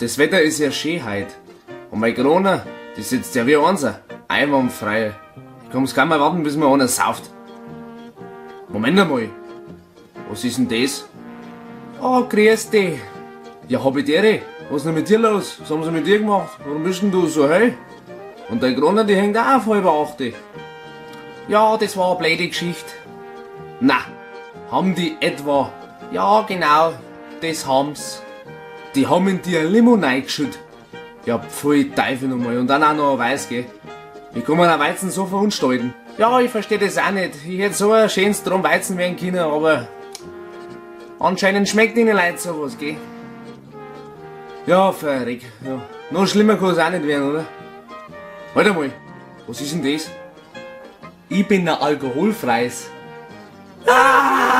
Das Wetter ist ja schön heut. Und mein Kroner, die sitzt ja wie unser. Einwandfrei. Ich kann's kaum erwarten, bis mir einer sauft. Moment einmal. Was ist denn das? Oh, grüß dich. Ja, hab ich dir. Was ist denn mit dir los? Was haben sie mit dir gemacht? Warum bist denn du so hell? Und dein Kroner, die hängt auch auf halber achte. Ja, das war eine blöde Geschichte. Na, haben die etwa? Ja, genau, das haben's. Die haben in dir ein Limo reingeschüttet. Ja, pfui Teufel nochmal. Und dann auch noch ein Weiß, gell? Wie kann man ein Weizen so verunstalten? Ja, ich verstehe das auch nicht. Ich hätte so ein schönes Drum Weizen werden können, aber anscheinend schmeckt ihnen Leute sowas, gell? Ja, verreck. Ja. Noch schlimmer kann es auch nicht werden, oder? Warte mal, was ist denn das? Ich bin ein alkoholfreies. Ah!